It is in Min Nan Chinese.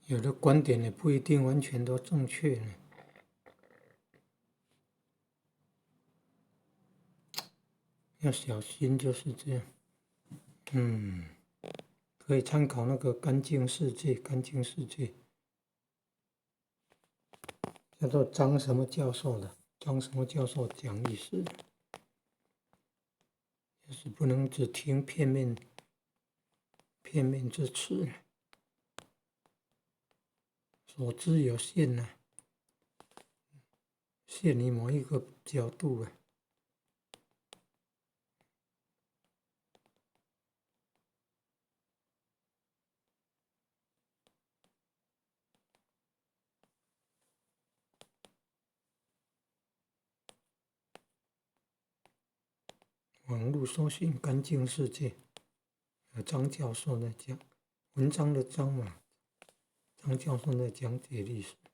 有的觀點也不一定完全都正確呢。要小心，就是這樣。可以參考那個乾淨世界，乾淨世界叫做張什麼教授的，張什麼教授講歷史的，就是不能只聽片面之詞，所知有限吶，限於某一個角度啊。網路搜尋乾淨世界，張教授在講文章的張嘛，張教授在講解歷史。